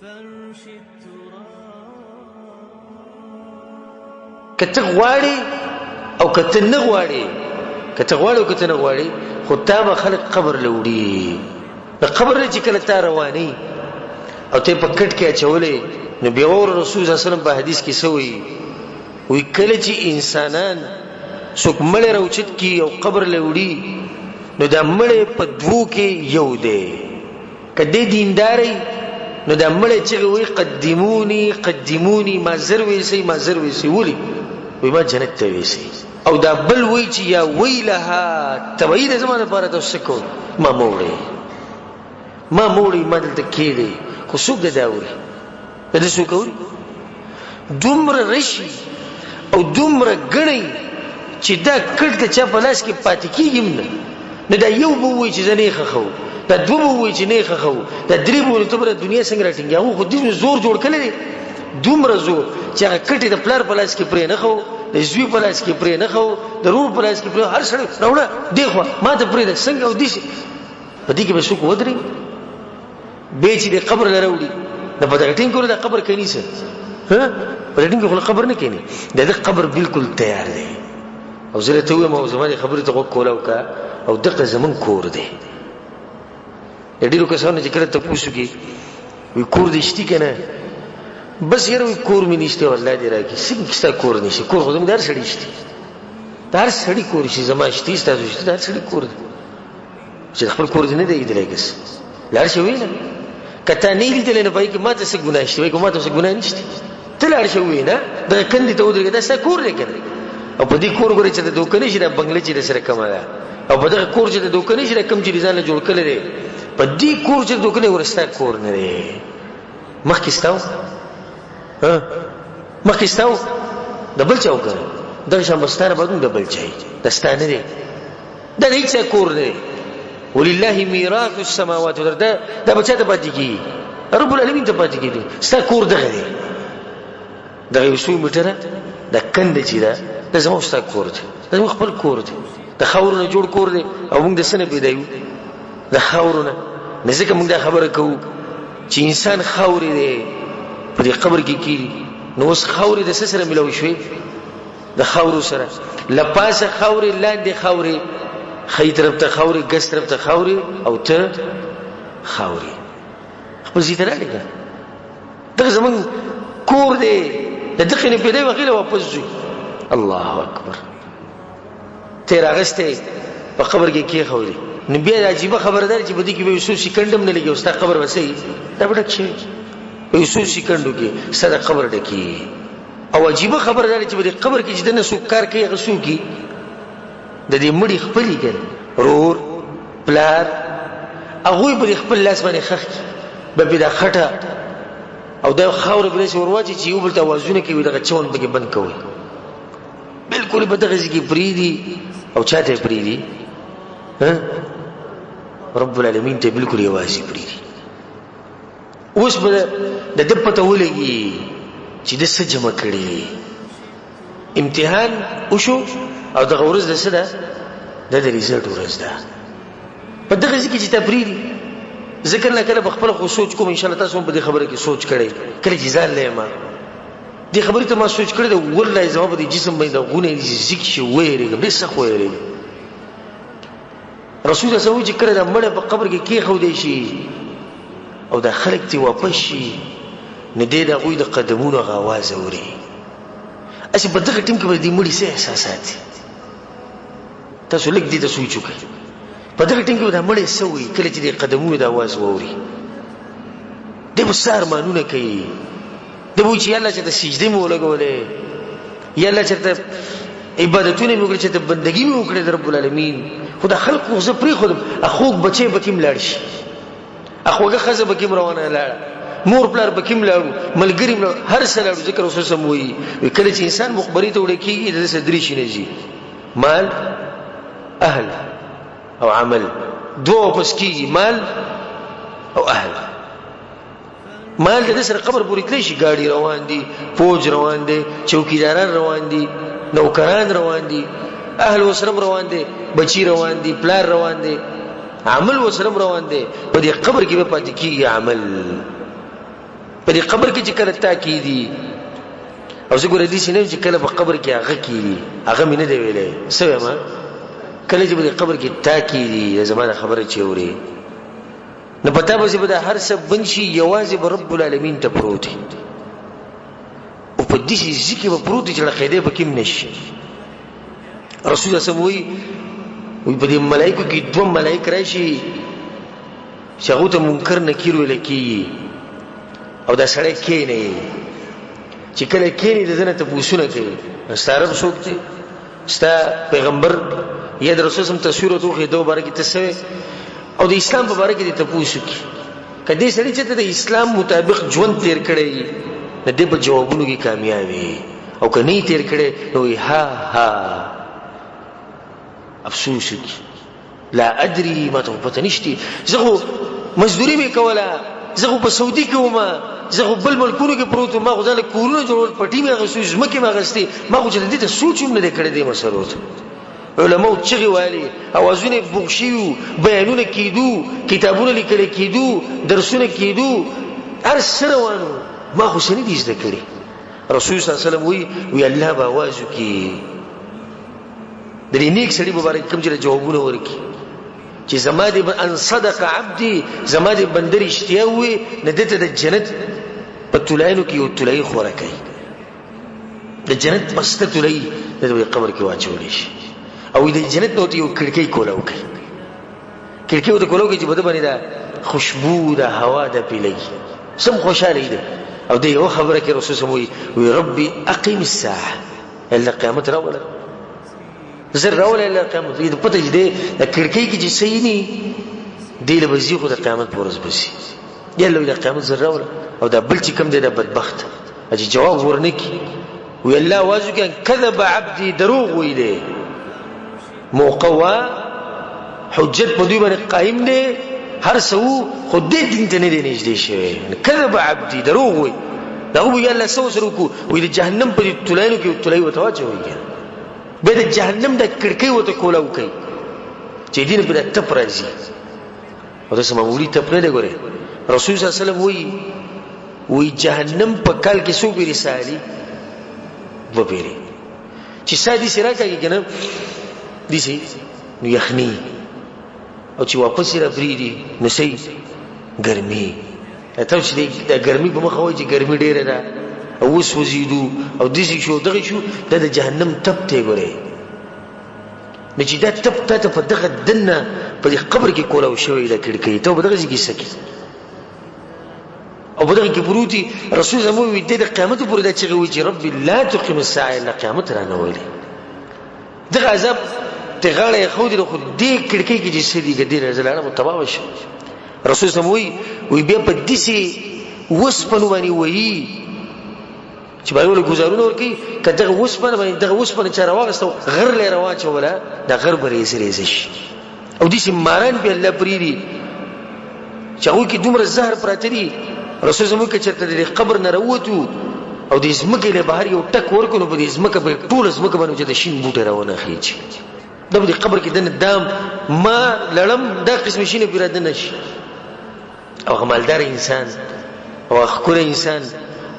که ته غواړې او که ته نه غواړې، که ته غواړې او که ته نه غواړې، خو تا به خلک قبر له وړي. د قبر نه چې کله تا رواني او ته په کټ کې اچولې، نو بیا وروره رسول صلی الله علیه وسلم په حدیث کې څه وایي؟ وایي کله چې انسانان څوک مړی راوچت کړي او قبر له وړي، نو دا مړی په دوو کې یو دی. که دی دیندار وي نو دا مړی چغې وایي قدموني قدموني، ما زر ویسئ ما زر ویسئ. ولې؟ وایي ما جنت ته ویسئ. او دا بل وایي چې یا ویلها، تبعي ده زما دپاره، تاسو څه کوئ؟ ما مه وړئ، ما مه وړئ، ما دلته کښېږدئ. خو څوک د دا اوري؟ د ده څوک اوري؟ دومره رشي او دومره ګڼي چې دا کټ د چا په لاس کې پاتې کېږي هم نه. نو دا یو به ووایي چې زه نه یې ښخوم، دا دوه به ووایي چې نه یې ښخوم، دا درې به ووایي، ته به د دنیا څنګه راټینګې؟ هغو خو دومره زور جوړ کړی دی، دومره زور چې هغه کټ یې د پلار په لاس کې پرې نه ښو، د زوی په لاس کې پرې نه ښو، د ورور په لاس کې پرې، هر سړی راوړه دې خوا ما ته پرېږده څنګه. او داسې په دې کې به څوک ودرېږي؟ به چې د قبر له راوړي، نو په دغه ټیم کې د قبر کینی څه؟ ها، په دې ټیم کې خو قبر نه کینی، د دې قبر بالکل تیار دی. او زه ته وایم او زما د خبرې ته غوږ کولاو کا، او دغه زمون کور دی. د ډیرو کسانو چې کله تپوس وکړي وی کور دې شتي که نه، بس یاره وی کور مې نشته، والله دې راکړي. څنګه ستا کور نشته؟ کور خو زموږ د هر سړي شتي، د هر سړي کور شي، زما شتي، ستاسو شتي، د هر سړي کور دی. چې خپل کور دې نه دی لیدلی، کس لاړ شي وینه، که تا نه لیدلی نو پای کې ما ته څه ګناه شته؟ وایي که ما ته څه ګناه نشته، ته لاړ شه وینه، دغه کندې ته ودرېږه، دا ستا کور دی که نه؟ او په دې کور ګورې چې د دوکه نه شي، دا بنګله چې د سره کومه ده، او په دغه کور چې د دوکه نه شي، دا کوم چې ځان له جوړ کړی دی، په دې کور چې د دوکه نه ګوره ستا کور نه دی. مخکې ستا و، ها مخکې ستا و، د بل چا و که نه؟ دغه شان به ستا نه بعد هم د بل چا وي، دا ستا نه دی، دا د هیڅ کور نه دی. ولله میراث السماوات والارض، دا به چا ته پاتې کېږي؟ رب العالمین ته پاتې کېږي. ستا کور دغه دی، دغه یو څو میټره دا کنده چې ده، دا زموږ ستا کور دی، دا زموږ خپل کور دی، د خاورو نه جوړ کور دی. او موږ د څه نه پیدا یو؟ د خاورو نه. نو ځکه موږ دا خبره کوو چې انسان خاورې دی، په دې قبر کې کېږي. نو اوس خاورې د څه سره ملاو شوې؟ د خاورو سره. له پاسه خاورې، لاندې خاورې، ښی طرف ته خاورې، ګس طرف ته خاورې، او ته خاورې خپل ځای ته راغلې که دغه زمونږ کور دی، د دغې نه پیدا یو، هغې له واپس ځو. الله اکبر، ته یې راغستی په قبر کې کېښودې. نو بیا د عجیبه خبره ده چې په دې کې به یو څو سیکنډ هم نه لګي او ستا قبر به څه وي؟ دا به ډک شوی په یو څو سیکنډو کې ستا د قبر ډکېږي. او عجیبه خبره ده چې په دې قبر کې چې دننه څوک کار کوي، هغه څوک دي؟ د دې مړي خپلې که رور پلار، هغوی په دې خپل لاس باندې ښخ کړي، به پرې دا خټه او دا خاوره پرې داسې ورواچوي چې یو بل ته اوازونه کوي، دغه چون پکې بند کوي، بالکل په دغه ځای کې پرېږدي. او چا ته یې پرېږدي؟ رب العالمین ته بالکل یوازې پرېږدي. اوس به د ده پته ولګي چې ده څه جمع کړي. امتحان وشو او دغه ورځ د څه ده؟ د د ریزلټ ورځ ده. په دغه ځای کې چې تا پرېږدي، زه کله کله په خپله خو سوچ کوم، انشاءالله تاسو هم په دې خبره کې سوچ کړئ. کله چې ځان له یم دې خبرې ته ما سوچ کړی دی، والله زما په دې جسم باندې غونی زیک شي، ویرېږم، ډېر سخت ویرېږم. رسول الله صلی چې کله د مړی په قبر کې کېښودی شي او دا خلک ترې واپس شي، نو دی د هغوی د قدمونو هغه اواز اوري. هسې په دغه ټیم کې به د دې مړي څه احساسات دي؟ تاسو لږ دې ته سوچ وکړئ. په دغه ټیم کې به دا مړی څه وایي کله چې د قدمونو د اواز واوري؟ دی به څه ارمانونه کوي؟ دی به وایي چې یا الله چېرته سجدې مې ولګولې، یا الله چېرته عبادتونه مې وکړل، چېرته بندګي مې وکړې د رب العالمین، خو دا خلق خو زه پرېښودم. خوږ بچی پکې هم لاړ شي، خوږه ښځه پکې هم روانه لاړه، مور پلار پکې هم لاړو، ملګري هم لاړو، هر څه لاړو. ځکه رسول سم وایي کله چې انسان مقبرې ته وړی کېږي، د ده څه درې شي نه ځي: مال، اهل او عمل. دوه واپس کېږي، مال او اهل. مال د ده سره قبر پورې تللی شي، ګاډي روان دي، فوج روان دی، چوکیداران روان دي، نوکران روان دي، اهل ورسره روان دي، بچي روان دي، پلار روان دی، عمل ورسره روان دی. په دې قبر کې به پاتې کېږي عمل. په دې قبر کې چې کله تا کېدي، او زه ګوره داسې نه یم چې کله په قبر کې هغه کېدي، هغه مې نه دی ویلی. څه وایم؟ کله چې په دې قبر کې تا کېدي، دا زما دا خبره چې اورې، نو په تا پسې به دا هر څه بند شي، یوازې به رب العالمین ته پروت وي، او په داسې ځای کې به پروت وي چې ړقېدی پکې هم نه شي. رسول الله صلی وایي، وایي په دې ملایکو کې دوه ملایک راشي چې هغو ته منکر نکیر ویل کېږي، او دا سړی کښېنوي. چې کله کښېني د ده نه تپوسونه کوي، ستا رب څوک دی؟ ستا پیغمبر یا د رسول سم تصویر ورته وښیي، ده باره کې ته څه وایې؟ او د اسلام په باره کې دې تپوس وکړي. که دې سړي چې ته د اسلام مطابق ژوند تېر کړی وي، نو دی په جوابونو کې کامیاب وي، او که نه یې تېر کړی نو وایي ها ها، افسوس وکړي، لا ادري، ما ته خو پته نشته، زه خو مزدوري مې کوله، زه خو په سعودي کې وم، زه خو بل ملکونو کې پروت وم، ما خو ځان له کورونه جوړول، پټي مې اخیستې، ځمکې مې اخیستې، ما خو چې دې ته سوچ هم نه دی کړی. دې مسلو ته علماو چغې والې، اوازونه یې بوغ شوي وو، بیانونه کېدو، کتابونه لیکل کېدو، درسونه کېدو، هر څه روان وو، ما خو څه نه دي زده کړي. رسول صلی الله علیه وسلم وایي، وایي الله به اواز وکړي د دې نیک سړي مبارک کوم چې جوابونه ورکړي چې زما دې ان صدق عبدي، زما دې بنده رښتیا ووایي، نو ده ته د جنت په طلاینو کې یو طلایي خوره کوي، د جنت پسته طلایي د ده قبر کې واچولی شي، او د جنت نه ورته یو کړکۍ کولاو کوي، کړکۍ ورته کولاو کوي چې په ده باندې دا خوشبو د هوا دا پرې لګي، سم خوشحاله دی. او د یوه خبره کې رسول سم وایي، وایي ربي اقیم الساعه، الله قیامت راوله، زر راوله الله قیامت. دې پته چې دی د کړکۍ کې چې څه ویني دی له به ځي، خو د قیامت په ورځ به ځي. یا الله د قیامت زر راوله. او دا بل چې کوم دی دا بدبخت چې جواب ورنه کړي، وی الله اواز وکړي کذب عبدي، دروغ وایي دی، موقع وه، حجت په دوی باندې قایم دی، هر څه وو، خو دې دین ته نه دی نږدې شوی. کذب عبدي، دروغ وایي. دا وایي الله څه ورسره وکړو؟ وایي د جهنم په دې طلاینو کې طلایي ورته واچوي، که نه بیا د جهنم د کړکۍ ورته کولاو کوي چې دین په تپ راځي. او داسې معمولي تپ نه دی. ګورې رسول صلی الله علیه وسلم وایي، وایي جهنم په کال کې څو پېرې سالي؟ دوه پېرې. چې ساه داسې راکاږي که نه داسې، نو یخني، او چې واپس یې راپرېږدي نو څه ګرمي. ته چې د ګرمي په مخه وایي چې ګرمي ډېره ده او وسوځېدو او داسې شو دغه شو، دا د جهنم تپ دی. ګورې نو چې دا تپ تا ته په دغه دننه په دې قبر کې کولاو شوی دا کړکۍ، ته په دغه ځای کې څه کوې او په دغه کې پروت وي. رسول زموږ وي دی د قیامت پورې دا چیغې وایي چې ربي لا تقیم الساعة، الله قیامت رانه ولي. دغه عذاب ته غاړه یې ښودلې، خو دې کړکۍ کې چې څه دي، که دې نه زه لاړم تباه به شم. رسول سم وایي، وایي بیا په داسې وسپنو باندې وهي چې باندې ول ګزارونه ورکوي، که دغه وسپنه باندې دغه وسپنه چا راواخیسته غر له یې راواچوله، دا غر به ریزه ریزه شي. او داسې ماران پرې الله پرېږدي چې هغوی کې دومره زهر پراته دي. رسول زموږ که چېرته د دې قبر نه راووتو او د ځمکې له بهر یو ټک ورکړو، نو په دې ځمکه به ټوله ځمکه باندې چې د شین بوټی راونه خېږي. دا په دې قبر کې دننه دام ما لړم دا قسم شینه پرې رادننه شي. او هغه مالدار انسان او هغه ښکلی انسان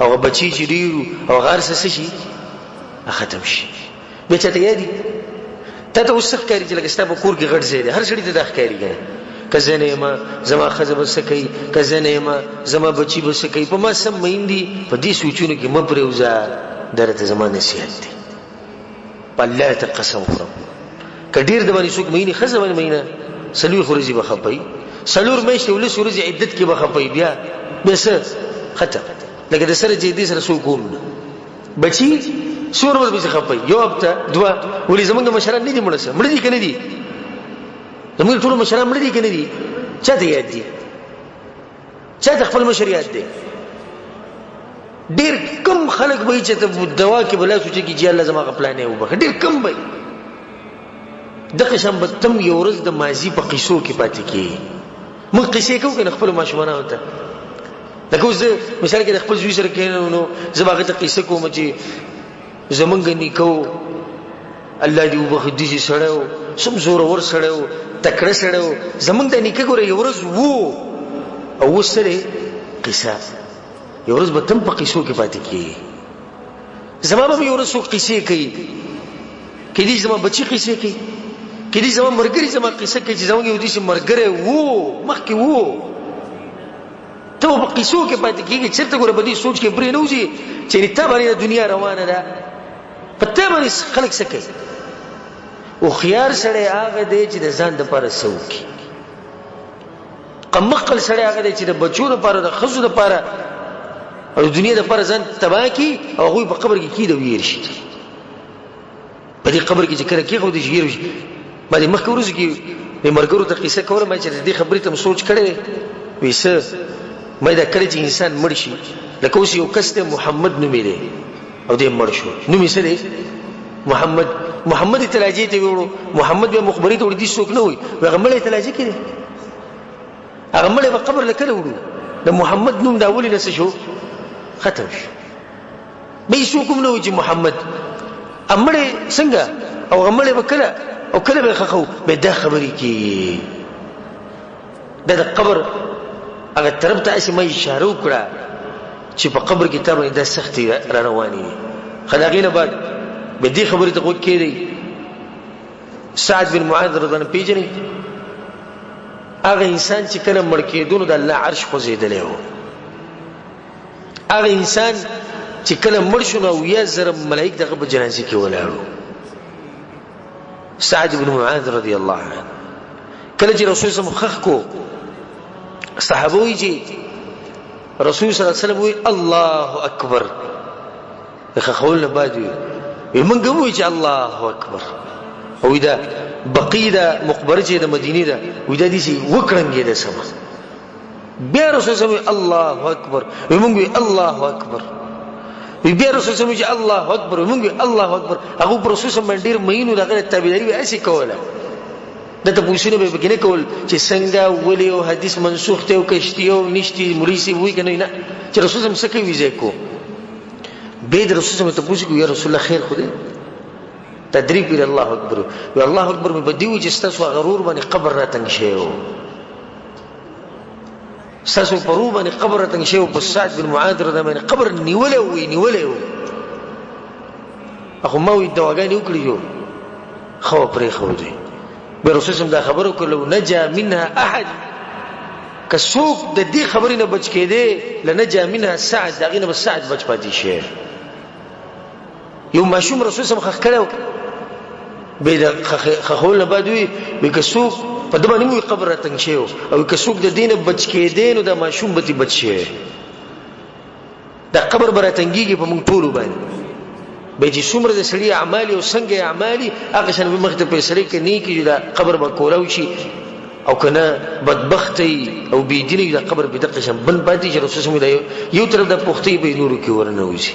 او هغه بچي چې ډېر او هغه هر څه څه شي ختم شي. بیا چاته یادي؟ تا ته اوس څه ښکاري چې لکه ستا په کور کې غټ ځای دی، هر سړي ته دا ښکاري که نه، که زه نه یم زما ښځه به څه کوي، که زه نه یم زما بچي به څه کوي، په ما سم مین دي. په دې سوچونو کې مه پرېوځه، دا راته زما نصیحت دی. په الله ته قسم خورم که ډېر د باندې څوک میني، ښځه باندې مینه څلوېښت ورځې به خپه وي، څلور میاشتې او لس ورځې عدت کې به خپه وي، بیا بیا څه ختم. لکه د سره چې دې سره څوک هم نه بچي څومره ورپسې خپه وي، یو هفته دوه. ولې زمونږ مشران نه دي مړه؟ څه مړه دي که نه دي؟ زمونږ ټولو مشران مړه دي که نه دي؟ چا ته یاد دي؟ چا ته خپل مشر یاد دی؟ ډېر کم خلک به وي چې ته دوا کې به لاس وچکي چې الله زما هغه پلانی وبخښه، ډېر کم به وي. دغه شان به تم یو ورځ د ماضي په قصو کې پاتې کېږي. موږ قصې کوو که نه خپلو ماشومانو ته؟ لکه اوس زه مثال کې د خپل زوی سره کښېنم، نو زه به هغه ته قصه کوم چې زمونږ نیکه و، الله دې وبخښي، داسې سړی و، څوم زورور سړی و، تکړه سړی و. زمونږ د نیکه ګوره یو ورځ وو او اوس څه دی قصه. یو ورځ به تم په قصو کې پاتې کېږي. زما به هم یو ورځ څوک قصې کوي، کېدای شي زما بچي قصې کوي، کېدای شي زما ملګري زما قصه کوي چې زموږ یو داسې ملګری وو مخکې وو. ته به په قصو کې پاتې کېږي، چېرته ګوره په دې سوچ کې پرې نه وځي چې تا باندې د دنیا روانه ده، په تا باندې خلک څه کوي. هوښیار سړی هغه دی چې د ځان دپاره څه وکړي. قمقل سړی هغه دی چې د بچو دپاره، د ښځو دپاره او د دنیا دپاره ځان تباه کړي او هغوی په قبر کې کښېږدي او هېر شي. په دې قبر کې چې کله کښېښودل شي هېر شي. ما دې مخکې ورځو کې مې ملګرو ته قصه کوله، ما چې د دې خبرې ته مې سوچ کړی دی، وایي څه؟ ما دا کله چې انسان مړ شي، لکه اوس یو کس دی محمد نومې دی او دی مړ شو، نوم یې څه دی؟ محمد. محمد یې تلاجې ته ویوړو، محمد بیا مقبرې ته وړي، دې څوک نه وایي، هغه مړی تلاجې کې دی، هغه مړی به قبر له کله وړو؟ د محمد نوم دا ولې نه څه شو؟ ختم شو. به یې څوک هم نه وایي چې محمد مړی څنګه، او هغه مړی به کله او کله به یې ښخوو؟ بیا دا خبرې کېږي. دا د قبر هغه طرف ته هسې ما اشاره وکړه چې په قبر کې تا باندې دا سختې را روانې دي. ښه د هغې نه بعد بیا دې خبرې ته غوږ کښېږدئ. سعد بن معاذ رضی الله عنه پېژنئ؟ هغه انسان چې کله مړ کېدو نو د الله عرش خوځېدلی و. هغه انسان چې کله مړ شو نو 70,000 ملایک دغه په جنازې کې ولاړ وو. سعد بن معاذ رضی الله عنه کله چې رسول سم خخ کو، صحابه وی چې رسول صلی الله علیه وسلم وی الله اکبر، د خخول نه بعد وی وی مونږ هم وی چې الله اکبر. او دا بقیع دا مقبره چې د مدینې ده، وی دا داسې وکړنګېده سمه. بیا رسول سم وی الله اکبر، وی مونږ وی الله اکبر. وی بیا رسول سم چې الله اکبر، وی مونږ وی الله اکبر. هغه پر رسول سم باندې ډېر مین و، د هغه تابعداري به هسې کوله، ده تپوسونه به یې پکې نه کول چې څنګه ولې او حدیث منسوخ دی او کشتي او نشتي، مولوي صاحب وایي که نه، نه چې رسول سم څه کوي ځای کو. بیا د رسول سم تپوس وکړو، یا رسول الله خیر خو دی؟ دا درې پېرې الله اکبر وی. الله اکبر مې په دې و چې ستاسو هغه ورور باندې قبر راتنګ شوی و، ستاسو په روح باندې قبر راتنګ شوی و، په سعد بن معاذ رضی الله باندې قبر نیولی و، نیولی و. خو ما وی دواګانې وکړې جو ښه پرېښودې. بیا رسول سم دا خبره وکړه، لو نجا منها احد، که څوک د دې خبرې نه بچ کېدی لنجا منها سعد، د هغې نه به سعد بچ پاتې شي. یو ماشوم رسول سم ښخ کړی و، بیا د ښخولو نه بعد وی وی که څوک په ده باندې هم وي قبر راتنګ شوی و، او که څوک د دې نه بچ کېدی نو دا ماشوم به ترې بچ شي. دا قبر به راتنګېږي په موږ ټولو باندې. بیا چې څومره د سړي اعمال او څنګه یې اعمال وي، هغه شان به مخې ته فیصلې که نیکې وي دا قبر به کولاو شي، او که نه بدبخته وي او بېدینه وي دا قبر به دقه شان بند پاتې شي. رسول صلی الله علیه وسلم یو طرف دا پوښتۍ به یې نورو کې ورننوځي.